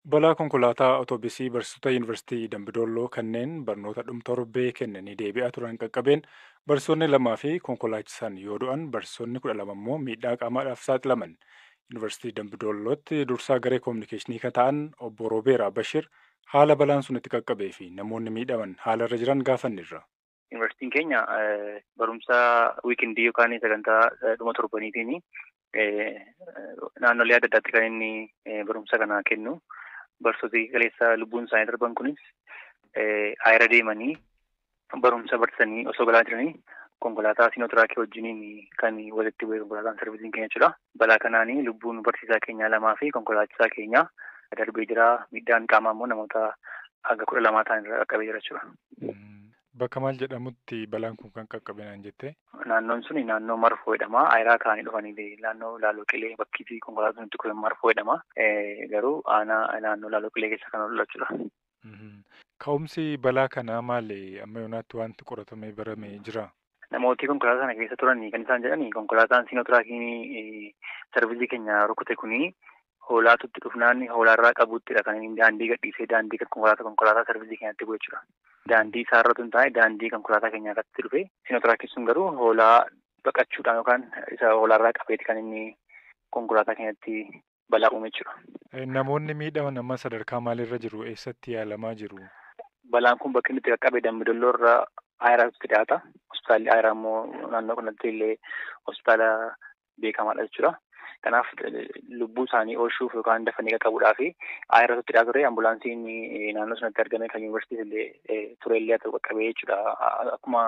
Balaa konkolaataa Otoobisii barsiisota Yuunivarsiitii Dambidolloo kanneen barnoota dhuma torbee kennanii deebi'aa turan qaqqabeen barsiisonni lamaa fi konkolaachisaan yoo du'an, barsiisonni 12 immoo miidhaa qaamaadhaaf saaxilaman. Yuunivarsiitii Dambidollootti dursaa garee koominikeeshinii kan ta'an Obbo Roobeeraa Bashir haala balaan sun itti qaqqabee fi namoonni miidhaman haala irra jiran gaafanneerra. Yuunivarsiitiin keenya barumsa weekendii yookaan sagantaa dhuma torbaniitiin naannolee adda addaatti kan inni barumsa kana kennu. Barsiisota kaleessa lubbuun isaanii darban kunis ayira deemanii barumsa barsiisanii osoo galaa jiranii konkolaataa siinootiraakii wajjiniin kan walitti bu'e konkolaataan sarvisiin keenya jechuudha. Balaa kanaanii lubbuun barsiisaa keenyaa lamaa fi konkolaachisaa keenyaa darbee jira. Miidhaan qaamaa immoo namoota hanga 12 ta'an irra qaqqabee jira jechuudha. Bakka maal jedhamutti balaan kun kan qaqqabe naan jettee? Naannoon suni naannoo Marfoo jedhama. Ayiraa ka'anii dhufanii naannoo Laaloo Qilee bakki fi konkolaataan itti kufe Marfoo jedhama. Garuu aanaa naannoo Laaloo Qilee keessa kan oolu jechuudha. Ka'umsi balaa kanaa maali? Amma yoonaatti wanti qoratamee barame jira? Namooti konkolaataa sana keessa turan kan isaan jedhan, konkolaataan siinotiraakiin sarvisii keenya rukute kuni hoolaatu itti dhufnaan hoolaarraa qabuuttidha kan inni daandii gadhiisee daandii konkolaataa sarvisii keenyatti bu'e jechuudha. Daandii isaarra tun taa'e daandii konkolaataa keenyaa irratti dhufe. Siinotiraakiin sun garuu hoolaa baqachuudhaan yookaan isa hoolaarraa qabeeti kan inni konkolaataa keenyatti balaa uume jechuudha. Namoonni miidhaman amma sadarkaa maalirra jiru? Eessatti yaalamaa jiru? Balaan kun bakki inni itti qaqqabe Dambidolloo irraa Ayiraatti dhiyaata. Hospitaalli Ayiraa immoo naannoo kanatti illee hospitaala beekamaadha jechuudha. Kanaaf lubbuu isaanii oolchuuf yookaan dafanii qaqqabuudhaaf Ayiraatti dhiyaatu ture. Ambulaansiin naannoo sanatti argame kan yuunivarsiitii illee ture illee haa ta'u qaqqabee jechuudha. Akkuma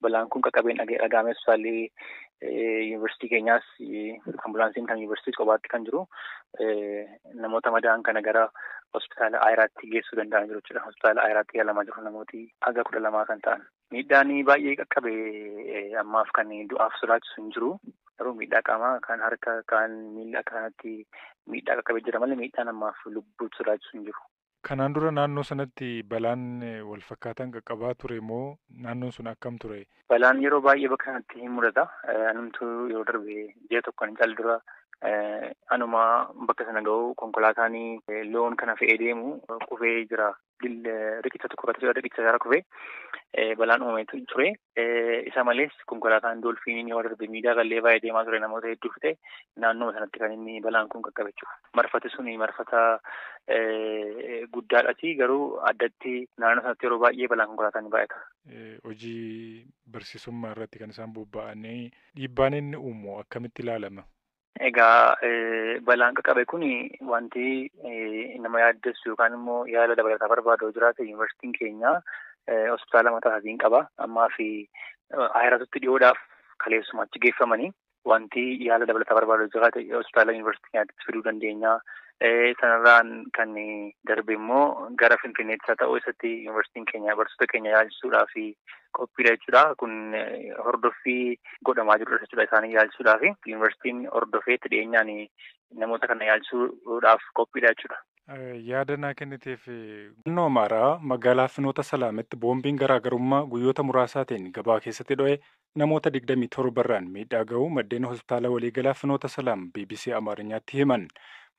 balaan kun qaqqabeen dhaga'ame hospitaalli yuunivarsiitii keenyaas ambulaansiin kan yuunivarsiitii kophaatti kan jiru namoota madaa'an kana gara hospitaala Ayiraatti geessuu danda'an jiru jechuudha. Hospitaala Ayiraatti yaalamaa jiru namooti hanga 12 kan ta'an. Miidhaan baay'ee qaqqabe ammaaf kan du'aaf sodaachisu hin jiru. Garuu miidhaa qaamaa kan harka kan miila akka kanatti miidhaa qaqqabee jira malee miidhaan ammaaf lubbuu sodaachisu hin jiru. Kanaan dura naannoo sanatti balaan wal fakkaataan qaqqabaa ture moo naannoon sun akkam ture? Balaan yeroo baay'ee bakka kanatti hin mudata. Anumtuu yeroo darbe ji'a tokko hin caalle dura anuma bakka sana ga'u konkolaataan loon kana fe'ee deemu kufee jira. Riqicha tokko irratti riqicha irra kufee balaan uumamee ture. Isa malees konkolaataan doolfiiniin yeroo darbe miidiyaa gallee baay'ee deemaa ture, namoota hedduu fite, naannoo sanatti kan inni balaan kun qaqqabe jechuudha. Marfati suni marfata guddaadhaati, garuu addatti naannoo sanatti yeroo baay'ee balaan konkolaataa ni baay'ata. Hojii barsiisummaa irratti kan isaan bobba'anii dhiibbaan inni uumu akkamitti ilaalama? Egaa balaan qaqqabe kun wanti nama yaaddessu yookaan immoo yaala dabalataa barbaadu jiraate, yuunivarsiitiin keenya hospitaala mataa isaatiin qaba. Ammaa fi Ayiraatutti dhiyoodhaaf kaleessuma achi geeffamanii wanti yaala dabalataa barbaadu jiraate hospitaala yuunivarsiitii keenyaatti fiduu dandeenya. Sanarraan kan darbe immoo gara Finfinneetti haa ta'u isatti yuunivarsiitiin keenya barsiisota keenya yaalchisuudhaaf qophiidha jechuudha. Kun hordoffii godhamaa jirudha jechuudha isaanii yaalchisuudhaaf. Yuunivarsiitiin hordofee itti dhiyeenyaan namoota kana yaalchisuudhaaf qophiidha jechuudha. Yaada naa kenniteef. Naannoo Amaaraa magaalaa Finoota Salaamitti boombiin garaagarummaa guyyoota muraasaatiin gabaa keessatti dho'e namoota 27 irraan miidhaa ga'uu maddeen hospitaala waliigalaa Finoota Salaam BBC Amaariyaatti himan.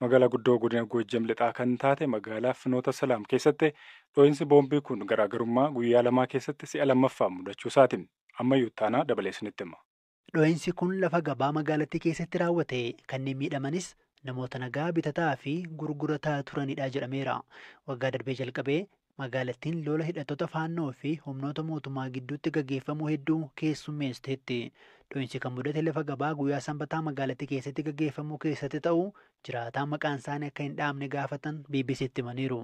Magaalaa guddoo godina Goojjam Lixaa kan taate magaalaa Finoota Salaam keessatti dho'iinsi boombii kun garaagarummaa guyyaa lamaa keessatti si'a lammaffaa mudachuu isaati. Ammayyuu taanaa dabalee isinitti hima. Dho'iinsi kun lafa gabaa magaalattii keessatti raawwate. Kanneen miidhamanis namoota nagaa bitataa fi gurgurataa turanidha jedhameera. Waggaa darbee jalqabee magaalattiin lola hidhattoota faannoo fi humnoota mootummaa gidduutti gaggeeffamu hedduu keessummeessiteetti. Dho'iinsi kan mudate lafa gabaa guyyaa Sanbataa magaalattii keessatti gaggeeffamu keessatti ta'u jiraataan maqaan isaanii akka hin dhaamne gaafatan BBCtti himaniiru.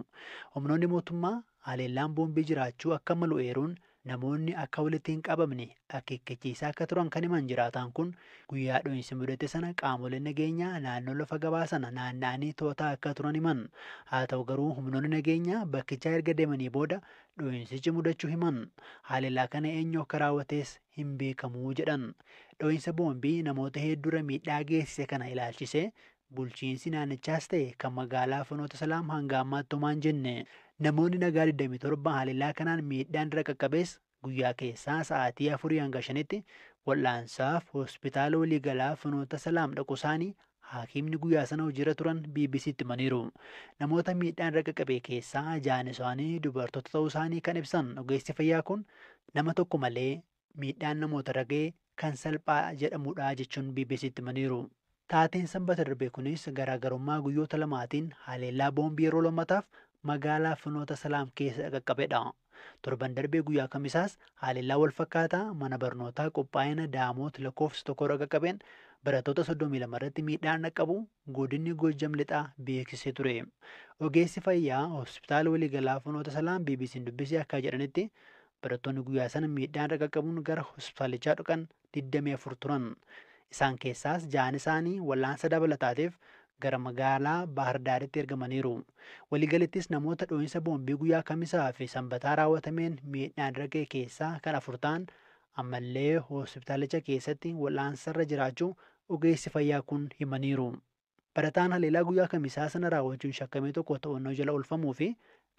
Humnoonni mootummaa haleellaan boombii jiraachuu akka malu eeruun namoonni akka walitti hin qabamne akeekkachiisaa akka turan kan himan jiraataan kun, guyyaa dho'iinsi mudate sana qaamoleen nageenyaa naannoo lafa gabaa sana naanna'anii to'ataa akka turan himan. Haa ta'u garuu humnoonni nageenyaa bakkichaa erga deemanii booda dho'iinsichi mudachuu himan. Haleellaa kana eenyu akka raawwates hin beekamuu jedhan. Dho'iinsa boombii namoota hedduurra miidhaa geessise kana ilaalchisee bulchiinsi naannichaas ta'e kan magaalaa Finoota Salaam hanga ammaatti homaa hin jenne. Namoonni nagaa 27 haleellaa kanaan miidhaan irra qaqqabees guyyaa keessaa sa'aatii 4 hanga 5tti wal'aansaaf hospitaala waliigalaa Finoota Salaam dhaquu isaanii Hakiimni guyyaa sana hojiirra turan BBC'tti himaniiru. Namoota miidhaan irra qaqqabe keessaa ja'an isaanii dubartoota ta'uu isaanii kan ibsan ogeessi fayyaa kun nama tokko malee miidhaan namoota irra ga'e kan salphaa jedhamudha jechuun BBC'tti himaniiru. Taateen sanbata darbe kunis garaagarummaa guyyoota lamaatiin haleellaa boombii yeroo lammataaf magaalaa Finoota Salaam keessa qaqqabedha. Torban darbee guyyaa kamisaas haleellaa wal fakkaataa mana barnootaa qophaa'ina Daamoot lakkoofsa tokko irra qaqqabeen barattoota 32 irratti miidhaan dhaqqabu godinni Goojjam Lixaa beeksisee ture. Ogeessi fayyaa hospitaala waliigalaa Finoota Salaam BBC'n dubbisee akka jedhanitti barattoonni guyyaa sana miidhaan irra qaqqabuun gara hospitaalichaa dhaqan 24 turan. Isaan keessaas ja'an isaanii wal'aansa dabalataatiif gara magaalaa Baahir Daaritti ergamaniiru. Waliigalittis namoota dho'iinsa boombii guyyaa kamisaa fi sanbataa raawwatameen miidhaan irra ga'e keessaa kan afur ta'an ammallee hospitaalicha keessatti wal'aansarra jiraachuu ogeessi fayyaa kun himaniiru. Barataan haleellaa guyyaa kamisaa sana raawwachuun shakkamee tokko to'annoo jala oolfamuu fi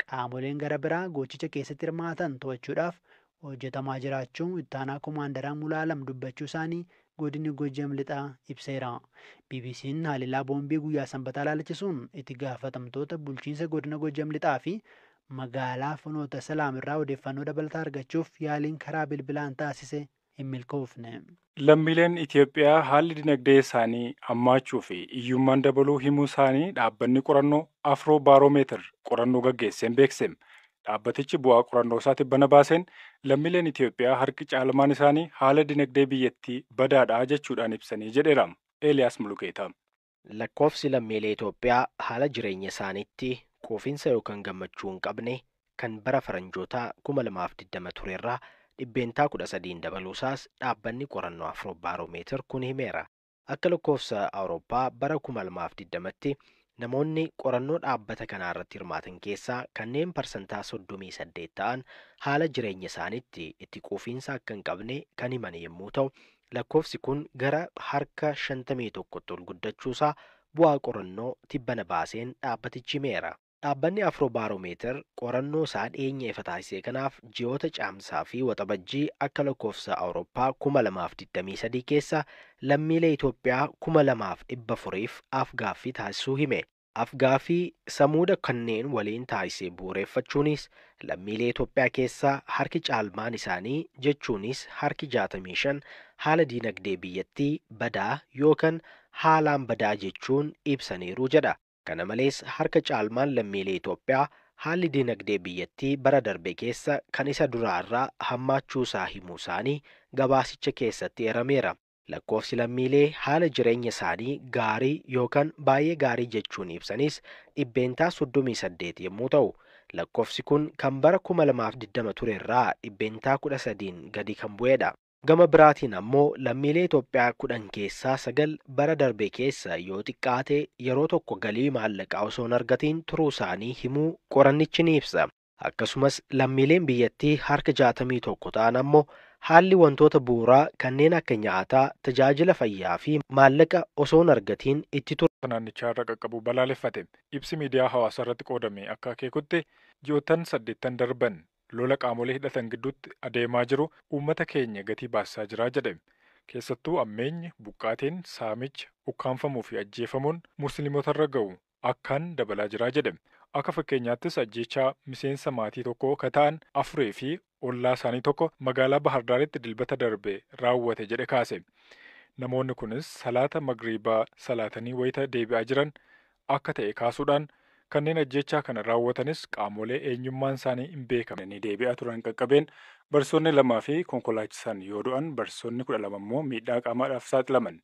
qaamoleen gara biraa gochicha keessatti hirmaatan to'achuudhaaf hojjetamaa jiraachuu ittaanaa komaandaraa Mulaalam dubbachuu isaanii godinni Goojjam Lixaa ibseera. BBC'n haleellaa boombii guyyaa sanbataa ilaalchisuun itti gaafatamtoota bulchiinsa godina Goojjam Lixaa fi magaalaa Finoota Salaam irraa odeeffannoo dabalataa argachuuf yaaliin karaa bilbilaan taasise hin milkoofne. Lammiileen Itoophiyaa haalli dinagdee isaanii hammaachuu fi hiyyummaan dabaluu himuu isaanii dhaabbanni qorannoo Afroo Baaroomeetir qorannoo gaggeesseen beeksise. Dhaabbatichi bu'aa qorannoo isaatti bana baaseen lammiileen Itoophiyaa harki caalmaan isaanii haala dinagdee biyyattii badaadhaa jechuudhaan ibsanii jedheera. Eeliyaas Mulukeeta. Lakkoofsi lammiilee Itoophiyaa haala jireenya isaaniitti quufinsa yookaan gammachuu hin qabne kan bara faranjootaa 2020 turerraa 13% dabaluusaas dhaabbanni qorannoo Afroo Baaroomeetir kun himeera. Akka lakkoofsa Awurooppaa bara 2020tti namoonni qorannoo dhaabbata kanaa irratti hirmaatan keessaa kanneen 38% ta'an haala jireenya isaaniitti itti quufinsa akka hin qabne kan himan yommuu ta'u, lakkoofsi kun gara harka 51tti ol guddachuusaa bu'aa qorannoo tibbana baaseen dhaabbatichi himeera. Dhaabbanni Afroo Baaroomeetir qorannoo isaa dhiyeenya ifa taasise kanaaf ji'oota caamsaa fi waxabajjii akka lakkoofsa Awurooppaa 2023 keessa lammiilee Itoophiyaa 2400 afgaaffii taasisuu hime. Afgaaffii samuuda kanneen waliin taasise bu'uureffachuunis lammiilee Itoophiyaa keessaa harki caalmaan isaanii jechuunis harki 65 haala diinagdee biyyattii badaa yookaan haalaan badaa jechuun ibsaniiru jedha. Kana malees harka caalmaan lammiilee Itoophiyaa haalli diinagdee biyyattii bara darbe keessa kan isa duraarraa hammaachuu isaa himuu isaanii gabaasicha keessatti eerameera. Lakkoofsi lammiilee haala jireenya isaanii gaarii yookaan baay'ee gaarii jechuun ibsanis 38% yommuu ta'u, lakkoofsi kun kan bara 2020 turerraa 13% gadi kan bu'edha. Gama biraatiin ammoo lammiilee Itoophiyaa 10 keessaa 9 bara darbe keessa yoo xiqqaate yeroo tokko galii maallaqaa osoo hin argatiin turuu isaanii himuu qorannichi ni ibsa. Akkasumas lammiileen biyyattii harka 61 ta'an ammoo haalli wantoota bu'uuraa kanneen akka nyaataa, tajaajila fayyaa fi maallaqa osoo hin argatiin itti ture. Naannichaa irra qaqqabu balaaleffate. Ibsi miidiyaa hawaasaa irratti qoodame akka akeekutti ji'oottan 8 darban lola qaamolee hidhatan gidduutti adeemaa jiru uummata keenya gatii baasisaa jira jedhe. Keessattuu ammeenyi, buqqaatiin, saamicha, ukkaanfamuu fi ajjeefamuun musliimota irra ga'u akkaan dabalaa jira jedhe. Akka fakkeenyaattis ajjeechaa miseensa maatii tokkoo ka ta'an afurii fi ollaa isaanii tokko magaalaa Bahar Daaritti dilbata darbe raawwate jedhe kaase. Namoonni kunis salaata magriibaa salaatanii wayita deebi'aa jiran akka ta'e kaasuudhaan kanneen ajjechaa kana raawwatanis qaamolee eenyummaan isaanii hin beekamne ni deebi'aa turan qaqqabeen barsiisonni 2 fi konkolaachisaan yoo du'an barsiisonni 12 immoo miidhaa qaamaadhaaf saaxilaman.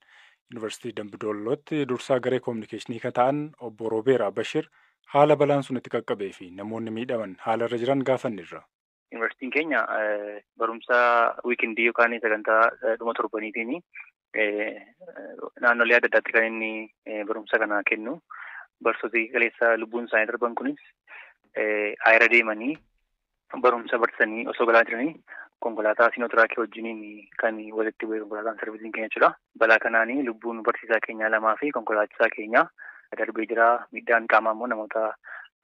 Yuunivarsiitii Dambidollootti dursaa garee koominikeeshinii kan ta'an obbo Roobeeraa Bashir haala balaan sun itti qaqqabee fi namoonni miidhaman haala irra jiran gaafanneerra. Yuunivarsiitiin keenya barumsa wiikendii yookaan sagantaa dhuma torbaniitiin naannolee adda addaatti kan inni barumsa kana kennu. Barsiisota kaleessa lubbuun isaanii darban kunis ayira deemanii barumsa barsiisanii osoo galaa jiranii konkolaataa siinootiraakii wajjiniin kan walitti bu'e konkolaataan sarvisiin keenya jechuudha. Balaa kanaanii lubbuun barsiisaa keenyaa 2 fi konkolaachisaa keenyaa darbee jira. Miidhaan qaamaa immoo namoota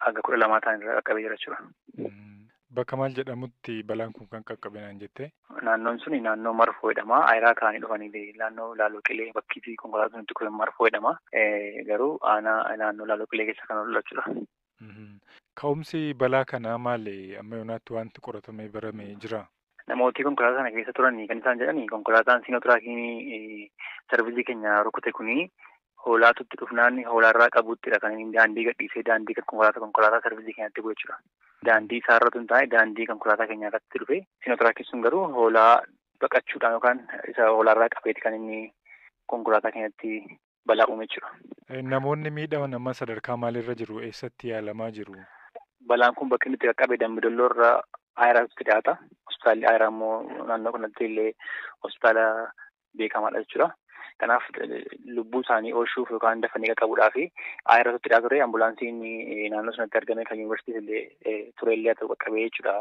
hanga 12 ta'an irra qaqqabee jira jechuudha. Bakka maal jedhamutti balaan kun kan qaqqabe naan jettee? Naannoon suni naannoo Marfoo jedhama. Ayiraa ka'anii dhufanii naannoo Laaloo Qilee bakki fi konkolaataan itti kufe Marfoo jedhama. Garuu aanaa naannoo Laaloo Qilee keessa kan oolu jechuudha. Ka'umsi balaa kanaa maali? Amma yoonaatti wanti qoratamee barame jira? Namooti konkolaataa sana keessa turan kan isaan jedhan konkolaataan siinotiraakiin sarvisii keenya rukute kuni hoolaatutti dhufnaan hoolaarraa qabuuttidha kan inni daandii gadhiisee daandii konkolaataa sarvisii keenyatti bu'e jechuudha. Daandii isaarra tun taa'e daandii konkolaataa keenya irratti dhufe. Siinotiraakiin sun garuu hoolaa baqachuudhaan yookaan isa hoolaarraa qabeeti kan inni konkolaataa keenyatti balaa uume jechuudha. Namoonni miidhaman amma sadarkaa maalirra jiru? Eessatti yaalamaa jiru? Balaan kun bakki inni itti qaqqabe Dambidolloo irraa Ayiraatti dhiyaata. Hospitaalli Ayiraa immoo naannoo kanatti illee hospitaala beekamaadha jechuudha. Kanaaf lubbuu isaanii oolchuuf yookaan dafanii qaqqabuudhaaf Ayiraatti dhiyaatu ture. Ambulaansiin naannoo sanatti argame kan yuunivarsiitii illee ture illee haa ta'u qaqqabee jechuudha.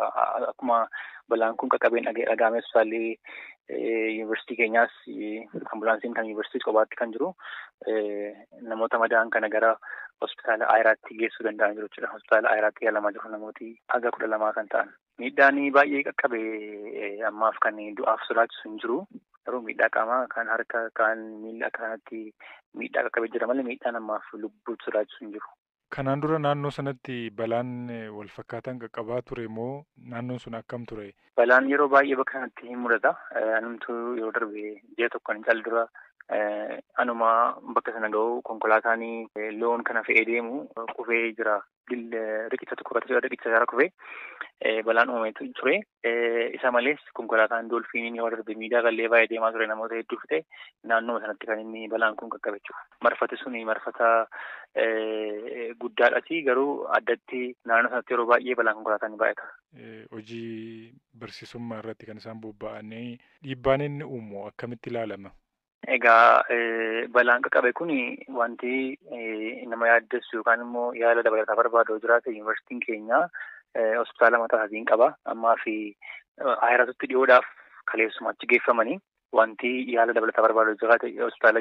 Akkuma balaan kun qaqqabeen dhagahame hospitaalli yuunivarsiitii keenyaas ambulaansiin kan yuunivarsiitii kophaatti kan jiru namoota madaa'an kana gara hospitaala Ayiraatti geessuu danda'an jiru jechuudha. Hospitaala Ayiraatti yaalamaa jiru namooti haga 12 kan ta'an. Miidhaan baay'ee qaqqabe ammaaf kan du'aaf sodaachisu hin jiru. Garuu miidhaa qaamaa kan harka kan miila akka kanatti miidhaa qaqqabee jira malee miidhaan ammaaf lubbuu sodaachisu hin jiru. Kanaan dura naannoo sanatti balaan wal fakkaataan qaqqabaa ture moo naannoon sun akkam ture? Balaan yeroo baay'ee bakka kanatti hin mudata. Anumtuu yeroo darbe ji'a tokko hin caalle dura anuma bakka sana ga'u konkolaataan loon kana fe'ee deemu kufee jira. Riqicha tokko irratti riqicha isaarra kufee balaan uumamee ture. Isa malees konkolaataan doolfiiniin yeroo darbe miidiyaa gallee baay'ee deemaa ture namoota hedduu fite naannoo sanatti kan inni balaan kun qaqqabe jechuudha. Marfati suni marfata guddaadhaati garuu addatti naannoo sanatti yeroo baay'ee balaan konkolaataa ni baay'ata. Hojii barsiisummaa irratti kan isaan bobba'anii dhiibbaan inni uumu akkamitti ilaalama? Egaa balaan qaqqabe kun wanti nama yaaddessu yookaan immoo yaala dabalataa barbaadu jiraate yuunivarsiitiin keenya hospitaala mataa isaatiin qaba. Ammaa fi Ayiraatutti dhiyoodhaaf kaleessuma achi geeffamanii wanti yaala dabalataa barbaadu jiraate hospitaala